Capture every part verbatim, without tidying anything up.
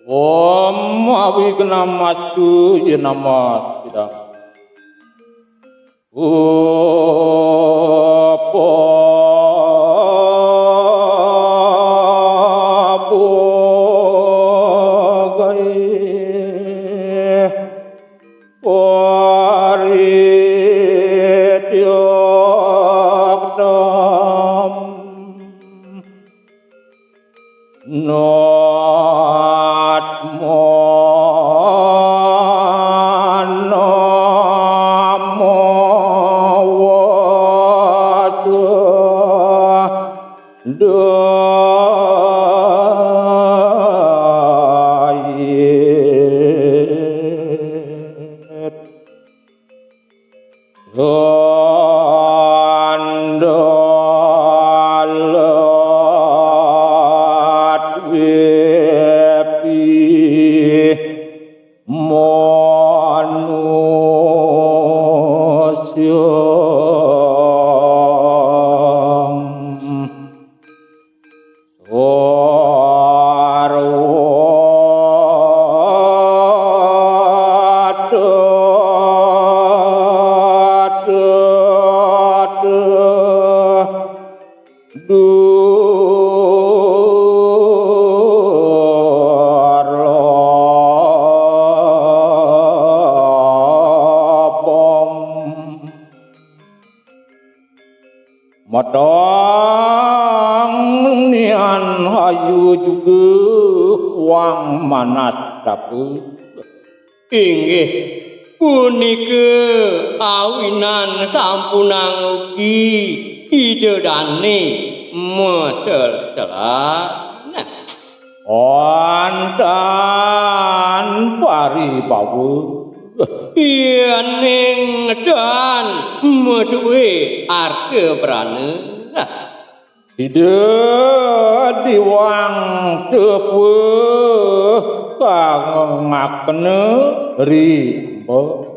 Om Awignamastu, ya nama sidang. Upa bogai parityagdam. Natma nama wasa dayet. Sandalat wepi manusyang. Sarwata durlabam. Matang nian hayu juga wang manas tapa. Inggih punika awinan sampunang ugi Ida Dane maselselan. Antan paribawa. Yening dan maduwe arta brana. Sida diwang tepuh kang ngakena rimba.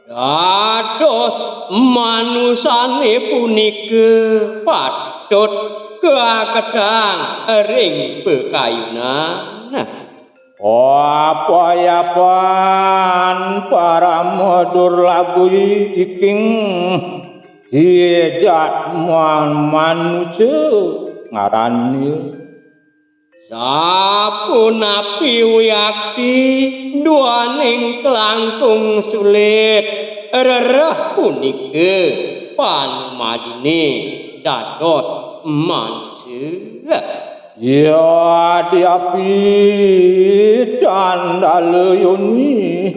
Dados manusane punika patut kaaketang ring pakayunan. Apayapan parama durlabi iking sidat man-, manusa ngarannya. Sapunapi wiakti duaning kalangkung sulit rereh punika panumadine dados mansa. Yadiapi candala yoni.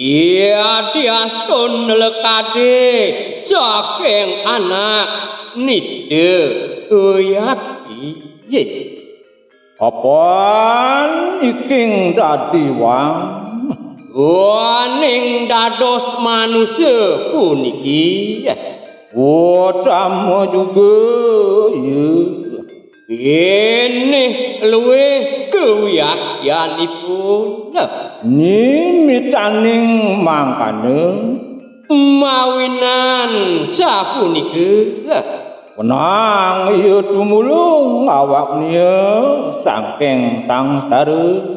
Yadiastun lekade saking anak nista uyakti. Apan iking dadi wang. Duaning dados manusa puniki. Utama juga, ya. Inggih luwih kawiaktianipun. Nimitaning mangkana. Mawinan sapunika. Wenang iya tumulung awaknya saking sangsara.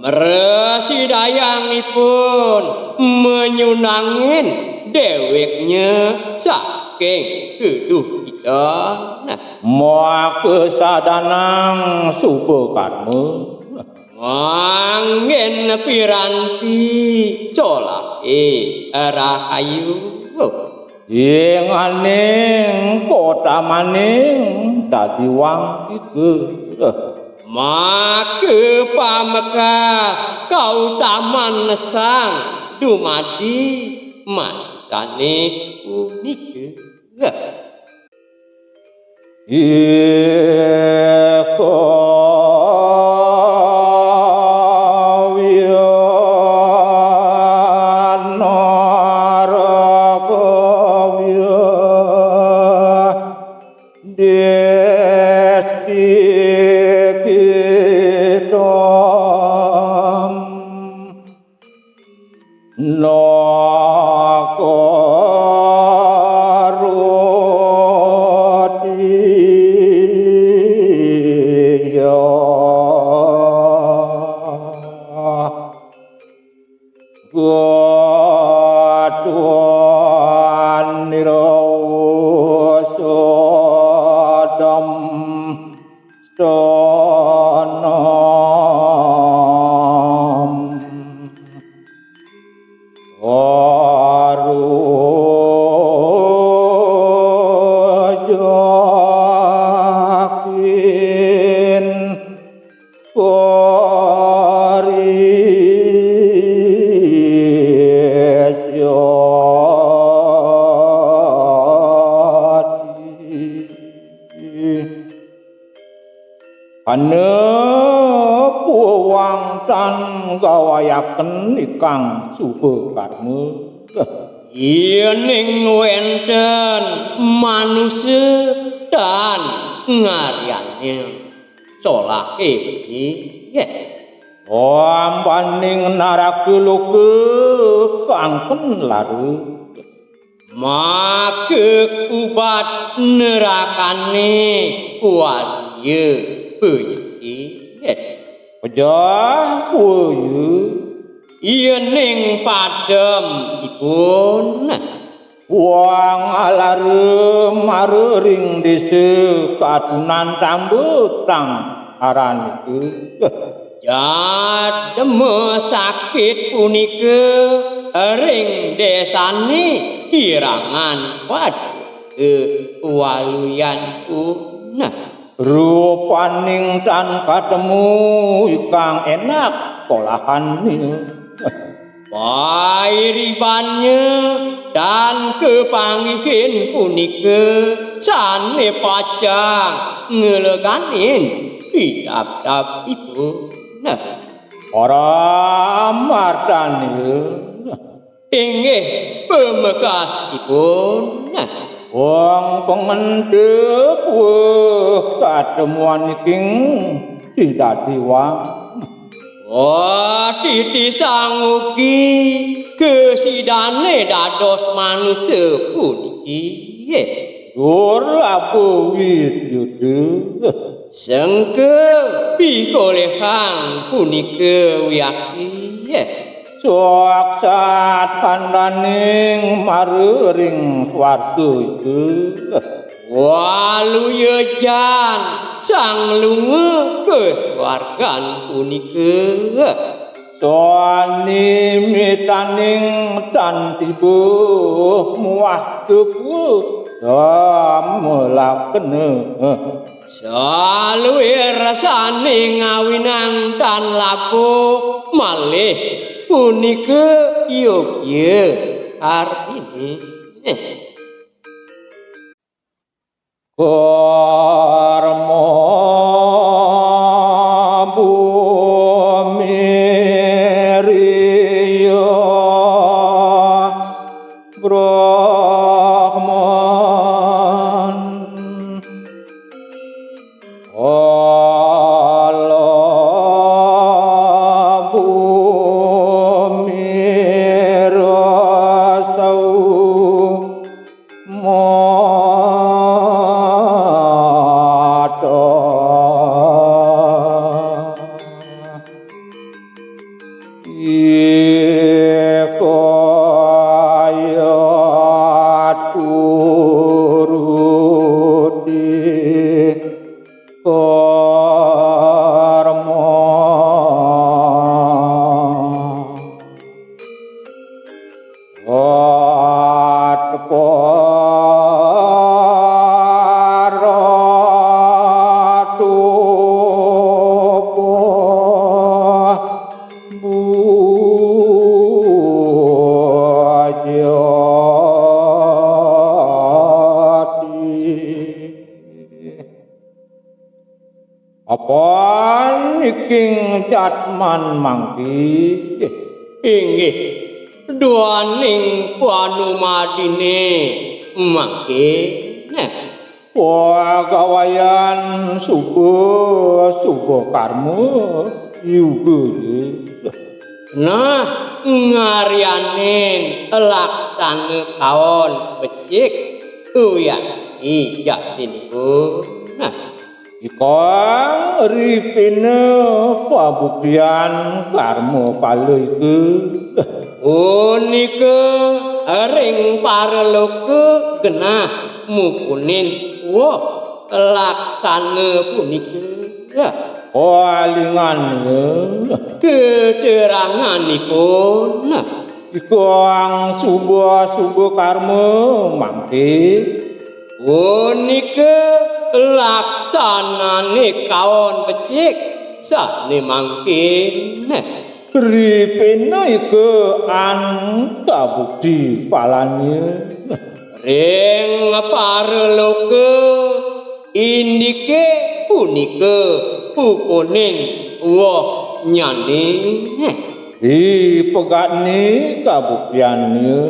Mrasidayangipun manyunangin deweknya saking keduhitan. Maka sadanang suba karma. Nganggen piranti solahe rahayu. Inganing kautamaning dadi wang ika. Maka pamekas kautaman sang dumadi manusane punika. Ika wiya naraka wiya desti kita. Nakaroti ya. Ana puwang tan gawayaken ikang suba karma. Yening wenten manusa tan ngaryanin solahe becik. Ambaning naraka loka kangken lara. Maka ubat nerakane waluya becik. Pejah buaya. Yening padem ipun. Wang alara mara ring desa katunan tambetang aranika. Jadma sakit punika ring desane kirangan pada waluyan punah. Rupaning tan katemu ikang enak kolahannya. Pairibannya dan kepanggihin punika sane pacang ngeleganin pidabdab ipun. Nah. Para martanya. Inggih pamekasipun. Wong pangentep wah katemuan iking sidadiwang. Oh, titisang ugi kesidane dados manusa puniki. Dur labuh widyuda. Sengke pikolehang punika wiakti. Saksat pandaning mara ring swarga iku. Waluya jan sang lunga ka swargan punika. Sanimitaning tan tiba muah tepu damelakena. Saluir sane ngawinang tan labuh malih punika yogya artine. Karma bumi riya Brahman. Ala bumi rasau mata. Ikaya turuti karma. Atpa ratupa bujati. Apan iking jatman mangke? Inggih, duaning panumadine mangke. Nah. Pagawayan suba, suba karma, yuga. Nah, ngaryanin laksana kaon becik, uyan ijah tinipun. Nah. Ikang ripina pabuktian karma pala iku. Punika ring paraloka genah mukunin woh laksana punika. Palingane. Keteranganipun. Ikang suba-suba karma mangke. Punika laksanane kaon becik. sané mangkin. Ripina ika an kabukti palanya. Ring paraloka indiké punika pupuning wohnyané. Di pegatné kabuktiannya.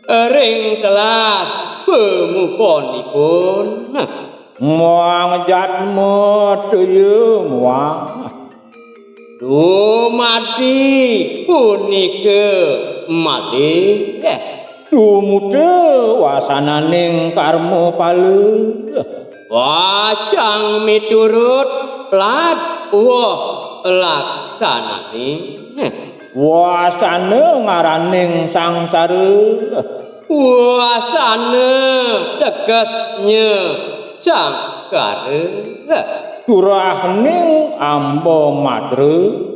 Ring telas pamupanipun. Muang jatma taya muang. Dumadi punika malih. Tumuta wasananing karma pala. Pacang miturut lad woh laksanané. Wasana ngaraning sangsara. Wasana tegesnya sangkara. Turahning amba madra.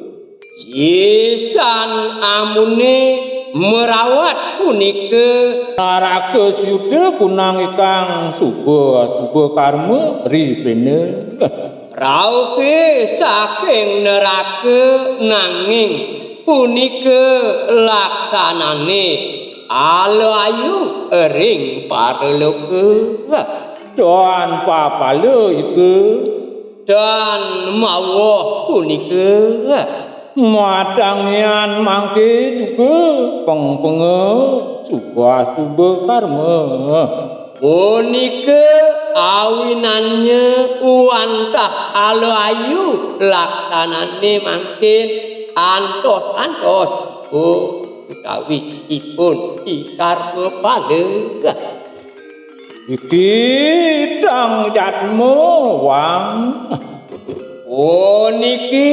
Sisan amuné marawat punika. Naraka siuta kunang ikang suba-suba karma ripina. Rauhé saking neraka nanging punika laksanané ala ayu ring paraloka. Tan papala ika. Tan mawoh punika. Madangian mangké juga pengpenga suba-suba karma. Punika awinannya wantah ala ayu laksanané mangkin antos-antos. Oh, utawi ipun i karma pala. Iki dang jatma wang. Oh, niki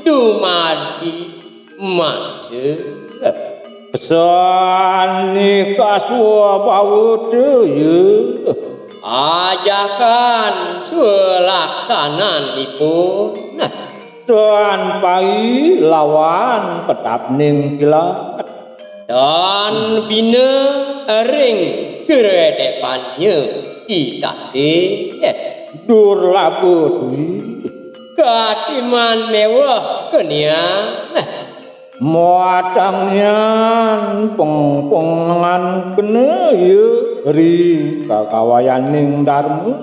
dumadi mangsa. Pesan nikah swabawa daya. Ajakan swalaksananipun. Tan pai lawan kedapning kilat. Tan bina ring gredepannya i tatih. Durlaba dwi. Katiman mewah kenian. Muatang nian pengpengan kena ya ri kakawayaning darma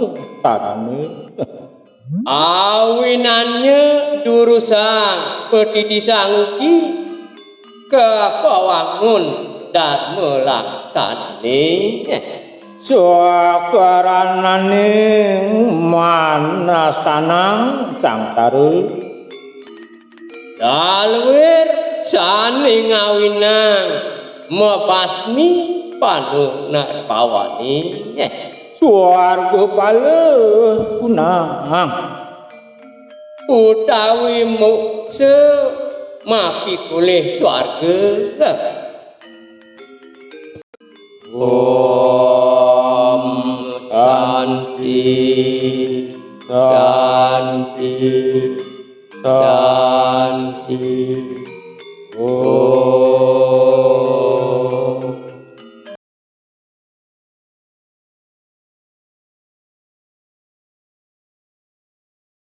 sarana. Awinannya durusang patitisang ugi kapawangun darma laksanané. Sakarananing manasanang sangkara. Saluir sané ngawinang mabasmi panunar pawané. Swarga pala punang. Utawi muksa mapikulih swarga. Om Santi, Santi, Santi. Om